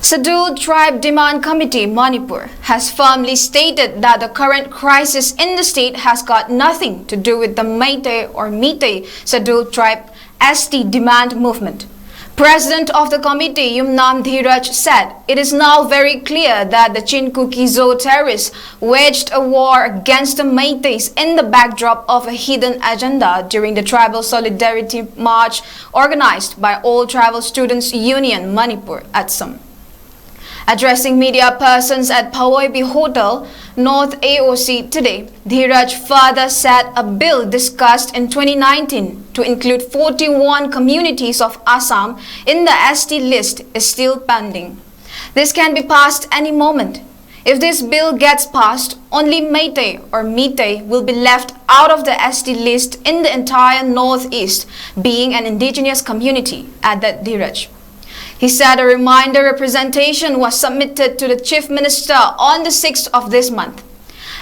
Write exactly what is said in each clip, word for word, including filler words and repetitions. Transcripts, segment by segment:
Scheduled Tribe Demand Committee Manipur has firmly stated that the current crisis in the state has got nothing to do with the Meitei or Meitei Scheduled Tribe S T demand movement. President of the committee, Yumnam Dhiraj, said it is now very clear that the Chin Kuki Zo terrorists waged a war against the Meiteis in the backdrop of a hidden agenda during the Tribal Solidarity March organized by All Tribal Students Union Manipur, ATSUM. Addressing media persons at Phawoibi Hotel, North A O C today, Dhiraj further said a bill discussed in twenty nineteen to include forty-one communities of Assam in the S T list is still pending. This can be passed any moment. If this bill gets passed, only Meitei or Meitei will be left out of the S T list in the entire Northeast, being an indigenous community, added Dhiraj. He said a reminder representation was submitted to the Chief Minister on the sixth of this month.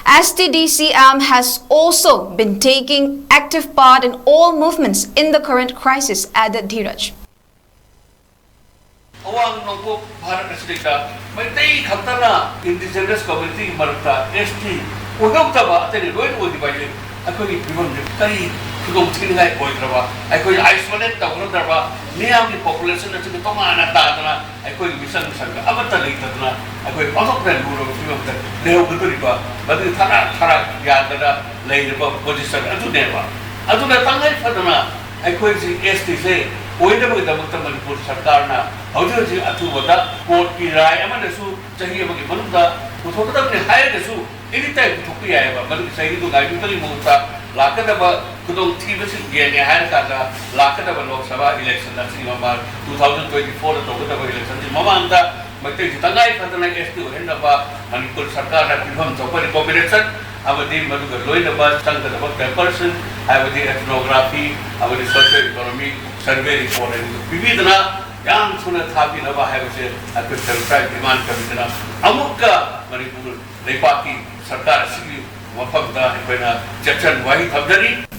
S T D C M has also been taking active part in all movements in the current crisis, added Dhiraj. ꯑꯋꯥꯡ ꯅꯣꯡꯄꯣꯛ ꯚꯥꯔꯠ ꯑꯁꯤꯗꯩꯗ ꯃꯩꯇꯩ ꯈꯛꯇꯅ indigenous community ꯒꯤ ꯃꯔꯛꯇ S T ꯑꯣꯏꯍꯧꯗꯕ ꯑꯇꯩꯅ ꯂꯣꯏꯅ ꯑꯣꯏꯈꯤꯕ ꯍꯥꯏꯁꯦ ꯑꯩꯈꯣꯏꯒꯤ ꯐꯤꯕꯝꯁꯦ ꯀꯔꯤ ꯈꯨꯗꯣꯡ ꯊꯤꯅꯤꯡꯉꯥꯏ ꯑꯣꯏꯗ꯭ꯔꯕ? ꯑꯩꯈꯣꯏ isolate ꯇꯧꯅꯗ꯭ꯔꯕ? ꯃꯤꯌꯥꯝꯒꯤ population ꯑꯁꯤꯒ ꯇꯣꯉꯥꯟꯅ ꯇꯥꯗꯅ ꯑꯩꯈꯣꯏꯒꯤ ꯃꯤꯆꯪ ꯃꯤꯆꯪꯒ ꯑꯃꯠꯇ ꯂꯩꯇꯗꯅ ꯑꯩꯈꯣꯏ ꯑꯣꯟꯊꯣꯛꯅ ꯂꯨꯔꯕ ꯐꯤꯕꯝꯗ ꯂꯩꯍꯧꯒꯗꯧꯔꯤꯕ, ꯃꯗꯨ ꯊꯔꯥꯛ ꯊꯔꯥꯛ ꯌꯥꯗꯅ ꯂꯩꯔꯕ position ꯑꯗꯨꯅꯦꯕ꯫ ꯑꯗꯨꯅ ꯇꯉꯥꯏ ꯐꯗꯅ ꯑꯩꯈꯣꯏꯁꯤ S T ꯁꯦ ꯑꯣꯏꯅꯕꯒꯤꯗꯃꯛꯇ ꯃꯅꯤꯄꯨꯔ ꯁꯔꯀꯥꯔꯅ ꯍꯧꯖꯤꯛ ꯍꯧꯖꯤꯛ ꯑꯊꯨꯕꯗ court ꯀꯤ ꯔꯥꯏ ꯑꯃꯅꯁꯨ ꯆꯍꯤ ꯑꯃꯒꯤ ꯃꯅꯨꯡꯗ ꯄꯨꯊꯣꯛꯀꯗꯕꯅꯤ ꯍꯥꯏꯔꯒꯁꯨ any time ꯄꯨꯊꯣꯛꯄ ꯌꯥꯏꯑꯕ꯫ ꯃꯗꯨꯒꯤ ꯆꯍꯤꯗꯨ ꯉꯥꯏꯕꯤꯕꯒꯤ ꯃꯍꯨꯠꯇ ꯂꯥꯛꯀꯗꯕ ꯈꯨꯗꯣꯡꯊꯤꯕꯁꯤꯡ ꯌꯦꯡꯉꯦ ꯍꯥꯏꯔꯀꯥꯟꯗ ꯂꯥꯛꯀꯗꯕ ꯂꯣꯛ ꯁꯚꯥ election ꯑꯁꯤꯒꯤ ꯃꯃꯥꯡ two thousand twenty four ꯗ ꯇꯧꯒꯗꯕ election ꯁꯤ ꯃꯃꯥꯡꯗ ꯃꯩꯇꯩꯁꯤ ꯇꯉꯥꯏ ꯐꯗꯅ S T ꯑꯣꯏꯍꯟꯅꯕ ꯃꯅꯤꯄꯨꯔ ꯁꯔꯀꯥꯔꯅ ꯄꯤꯐꯝ ꯊꯣꯛꯄ recommendation ꯑꯃꯗꯤ ꯃꯗꯨꯒ ꯂꯣꯏꯅꯕ ꯆꯪꯒꯗꯕ paperꯁꯤꯡ ꯍꯥꯏꯕꯗꯤ ethnography ꯑꯃꯗꯤ socio economic survey report ꯑꯗꯨ ꯄꯤꯕꯤꯗꯨꯅ ꯌꯥꯝ ꯊꯨꯅ ꯊꯥꯕꯤꯅꯕ ꯍꯥꯏꯕꯁꯦ ꯑꯩꯈꯣꯏ Scheduled Tribe Demand Committeeꯅ ꯑꯃꯨꯛꯀ ꯃꯅꯤꯄꯨꯔ ꯂꯩꯕꯥꯛꯀꯤ ꯁꯔꯀꯥꯔ ꯑꯁꯤꯒꯤ ꯃꯐꯝꯗ ꯑꯩꯈꯣꯏꯅ ꯆꯦꯛꯁꯤꯟ ꯋꯥꯍꯩ ꯊꯝꯖꯔꯤ꯫